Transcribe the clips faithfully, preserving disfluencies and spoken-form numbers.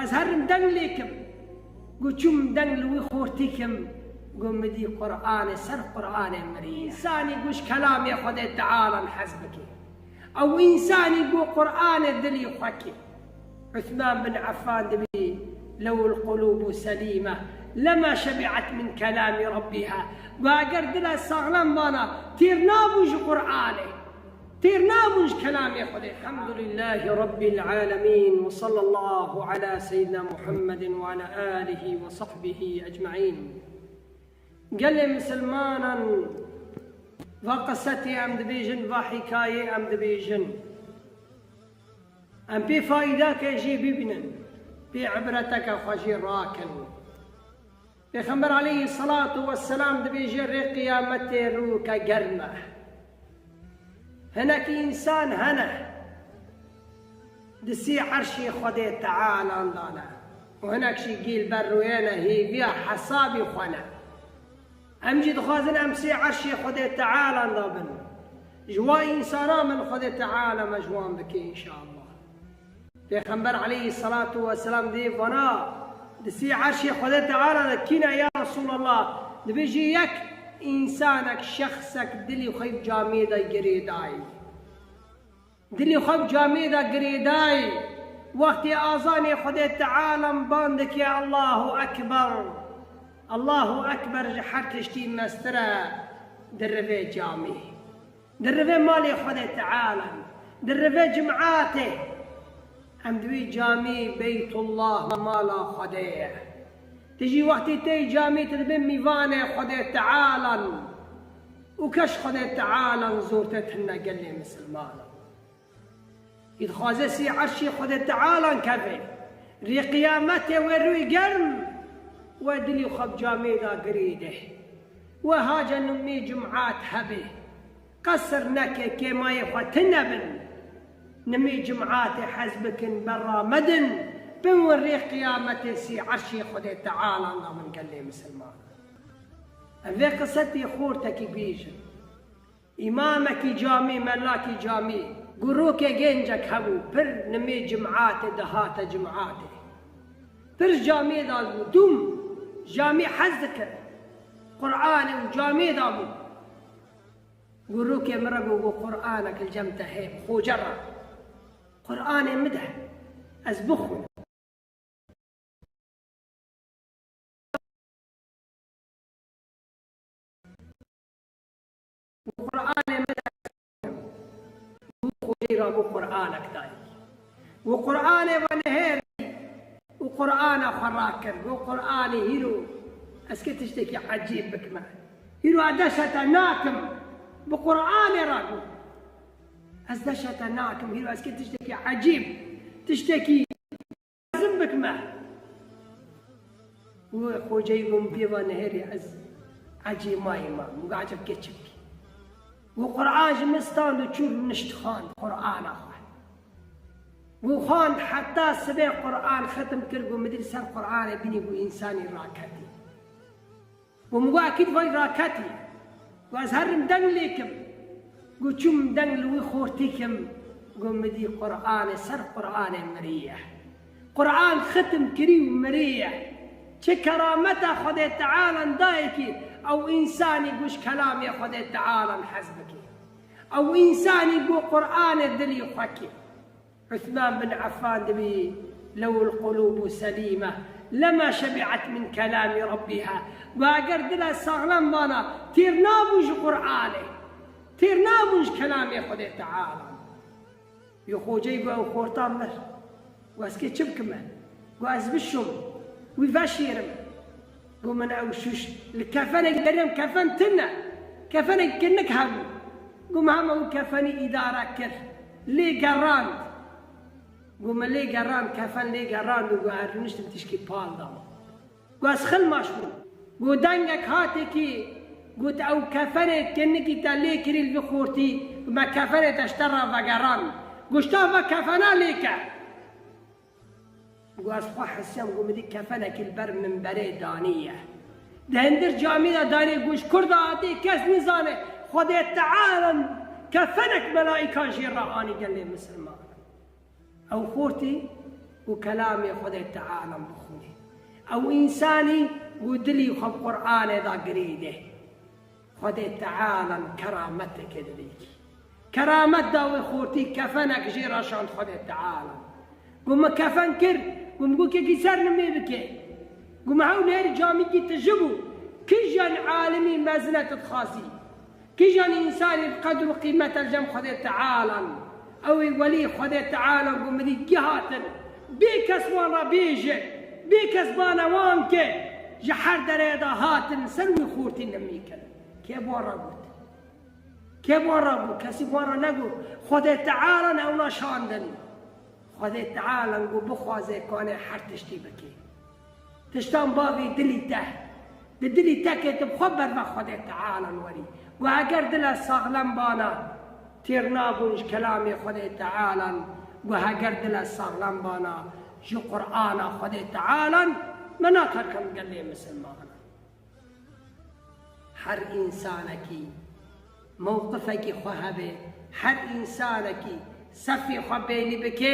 Ez herim deng lê kim. Got çûm deng li wî xortî kim. Got min dî Qur'anê, ser Qur'anê mirî. Însanî got ji kelamê Xwedê Teala hez bike. Ew însanî got Qur'anê dilî xwe kê. Uthman bin Affan dibî, "Lew el-qulubu selîme, lema şebi'et min kelami Rabbiha." Got eger dila saxlem bana, têr nabû ji Qur'anê. Têr nabûn ji kelamê Xwedê. Elhamdulillahî Rabbil alemin ve sallallahu ala seyyidina Muhammedin ve ala alihi ve sahbihi ecmaîn. Gelê misilmanan, va qisetê em dibêjin, va hikayê em dibêjin. Em pê faydake jê bibînin, pê ibreteke xwe jê rakin. Pêxember aleyhisselatu vesselam dibêje, rê qiyametê rûke germ e. Hinek însan hene di sê erşê Xwedê Tealan de ne. Û hinek jî gîl ber rûyê ne, hêviya hesabî xwe ne. Em jî dixwazin em sê erşê Xwedê Tealan de bin. Ji wa însana min Xwedê Teala me ji wan bike înşallah. Pêxember aleyhisselatu vesselam dê vana, di sê erşê Xwedê Teala de kî ne ya Resulallah? Dibêjî yek însanek, şexsek dilî xwe bi camê de girêdayî. Dilî xwe bi camê de girêdayî. Wextê azanê Xwedê Teala ban dike, Allahu Ekber. Allahu Ekber ji her tiştî mestir e, dirivê camê. Dirivê malê Xwedê Teala, dirivê cimatê. Em di wî camî Beytullah mala Xwedê ye. Tu jî wextî tê camî tu dibê mîvanê Xwedê Teala û keş Xwedê Teala zor te tune gelê misilmanan. Î dixwaze sê erşê Xwedê Teala keve. Rê qiyametê we rûyê germ, we dilî xwe bi camê de girêde. We hace nimê cimat hebe. Qesir neke, kêmayê xwe tune bin. Nimê cimatê hez bikin, berra medin. Bin we rê qiyametê sê erşê Xwedê Teala da min gelê misilman. Em vê qisetê xortekî bêjin. Îmamekî camî, melakî camî, gurokê gencek hebû, pir nimê cimatê dihate cimatê. Pir camê de bû, dûm camî hez dikir. Qur'anê û camê de bû. Gurokê min re got, got, "Qur'anek li cem te heye, xoce re. Qur'anê min de, ez bixwînim." Û Qur'anê min, û xwecê ra bû Qur'anek dayî. Û Qur'anê ve nihêrî û Qur'ana xwe rakir. Got, "Qur'anê hîro ez kê tiştekî ecêb bikime. Hîro ez deşete nakim bi Qur'anê ra got. Ez deşete nakim, hîro ez kê tiştekî ecêb, tiştekî mezin bikime." Û xoceyî got, "Pê va nehêrî ez ecêmayî ma." Min got, "Eceb kê çi bikî?" Got, "Qur'an ji min stand û çû nişt xwend Qur'ana xwe." Got, "Xwend heta sibê Qur'an xetim kir." Got, "Min dî li ser Qur'anê bînî." Got, "Însanî raketî." Got, "Min got, ekîd vay raketî." Got, "Ez herim deng lê kim." Got, "Çûm deng li wî xortî kim." Got, "Min dî Qur'anê, ser Qur'anê miriye. Qur'an xitim kirî û miriye." Çi kerameta Xwedê Teala dayekî, ew însanî got ji kelamê Xwedê Teala hez bike. Ew însanî got Qur'anê dilî xwe kê. Uthman bin Affan dibî, "Lew el-qulubu selîme, lema şebi'et min kelami Rabbiha." Got, eger dila saxlem bana, têr nabû ji Qur'anê. Têr nabûn ji kelamê Xwedê Teala. Yo xoceyî got, "Ew xorta mir." Got, "Ez kê çi bikime?" Got, "Ez bişom, wî veşêrim." Got, "Min ew şûş li kefenek deriyam, kefen tune. Kefenek kinik hebû." Got, "Min hema wî kefenî îdare kir. Lê gerand." Got, "Min lê gerand, kefen lê gerand û got, ez rûniştim tişkî pal dam." Got, "Ez xilmaş bûm." Got, "Dengek hatekî, got, ew kefenê kinikî te lê kirî li vî xortî, got, me kefenê te ji te re vegerand. Got, ji te ve kefena lê ke." Got, "Ez xwe hesiyam, got, min dî kefenekî li ber minberê danî ye. Di hindir camî de danî, got, ji kur de hatî kes nizane, Xwedê Teala kefenek melaîkan jê re anî gelê misilman." Ew xortî Ku kelamê Xwedê Teala bixwînê. Ew însanî ku dilî xwe bi Qur'anê da girêdê. Xwedê Teala kerameteke didîkî. Keramet da wê xortî, kefenek jê re şand Xwedê Teala. Ku min kefen kir, ku min got kekî ser nimê bike. Ku min hew nêrî camîkî tijibû. Kijan alimî mezine tu dixwazî? Kijan însanî bi qedr û qîmete li cem Xwedê Teala? Ew ê welî Xwedê Teala ku min dî gihatin. Bê kes wan re bêje, bê kes bana wan ke, ji her derê de hatin ser wî xortî nimî kirin. Kê bi wan re got? Kê bi wan re got? Kesî bi wan re negot. Xwedê Teala ewna şandin. Xwedê Teala ku bixwaze kane her tiştî bike. Tiştan bavî dilî te. Di dilî te ke tu bi xwe berve Xwedê Teala werî. Ku heger dile saxlem bana, têr nabûn ji kelamê Xwedê Teala. Ku heger dile saxlem bana, ji Qur'ana Xwedê Teala, me naterkin gelê misilmanan. Her însanekî mewqifekî xwe hebe, her însanekî sefê xwe bêlî bike,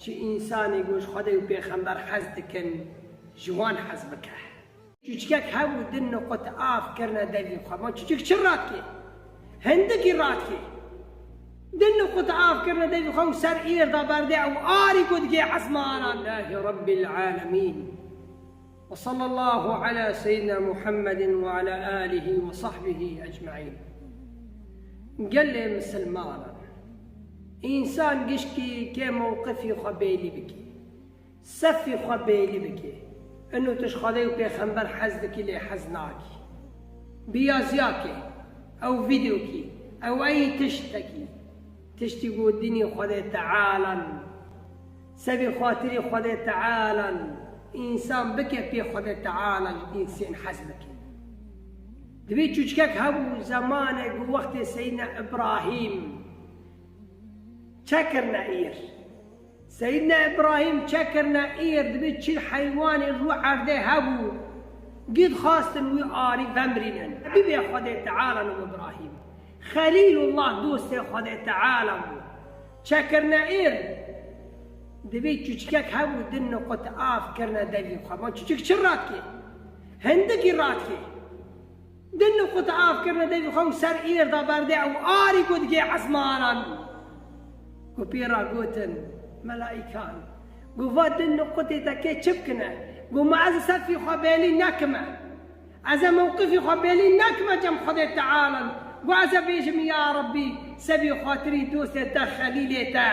çi însanî ku ji Xwedê û Pêxember hez dikin, ji wan hez bike. Çûçikek hebû, din niqut av kirine devî xwe. Ma çûçik çi radikê? Hindikî radikê. Din niqut av kirine devî xwe û ser êr da berdê ew arî ku digê ezmanan. Lillahî Rabbil Alemîn. وصلى الله على سيدنا محمد وعلى آله وصحبه أجمعين. Gelê misilmanan, însan gişkî kê mewqifî xwe bêlî bike, sefî xwe bêlî bike. Ino tu ji Xwedê û Pêxember hez dikî lê hez nakî. Biyaziyakê, ew vîdeokî, ew ey tiştekî. Tiştî ku dinî Xwedê Tealan, sebî xatirî Xwedê Tealan, însan bike pê Xwedê Teala ji însên hez bike. Divê çûçikek hebû zemanek ku wextê Seyyidina Îbrahîm çekirine îr. Seyyidina Îbrahîm çekirine îr, divê çil heywanê rû erdê hebû. Gî dixwastin wî arî vemirînin. Bibê Xwedê Teala û Îbrahîm. Xelîlullah dostê Xwedê Teala bû. Çekirine êr. Divê çûçikek hebû, din niqut av kirine devî xwe. Ma çûçik çi radikê? Hindikî radikê. Din niqut av kirine devî xwe û ser êr da berdê ew arî ku digê ezmanan. Ku pê re gotin, melaîkan. Ku va din niqutê te kê çi bikine? Ku ma ez sefî xwe bêlî nekime. Ez ê mewqifî xwe bêlî nekime cem Xwedê Teala. Got ez ê bêjim, ya Rebbî, sebî xatirî dostê te, xelîlê te,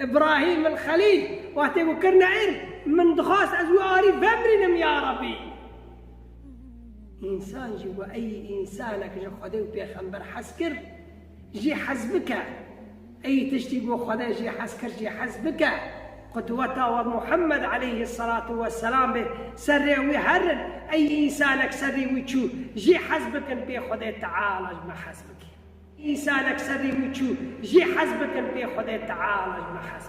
Îbrahîm el Xelîl, wextê ku kirine îr, min dixwast ez wî arî vemirînim, ya Rebbî. Însan jî got, ey însanek ji Xwedê û Pêxember hez kir, jî hez bike. Ey tiştî ku Xwedê jî hez kir, jî hez bike. Qudweta we Muhammed aleyhisselatu vesselam be, serê wî herin. Ey însanek serê wî çû, jî hez bikin pê Xwedê Teala ji me hez bike. Însanek serê wî çû, jî hez bikin pê Xwedê Teala ji me hez bike.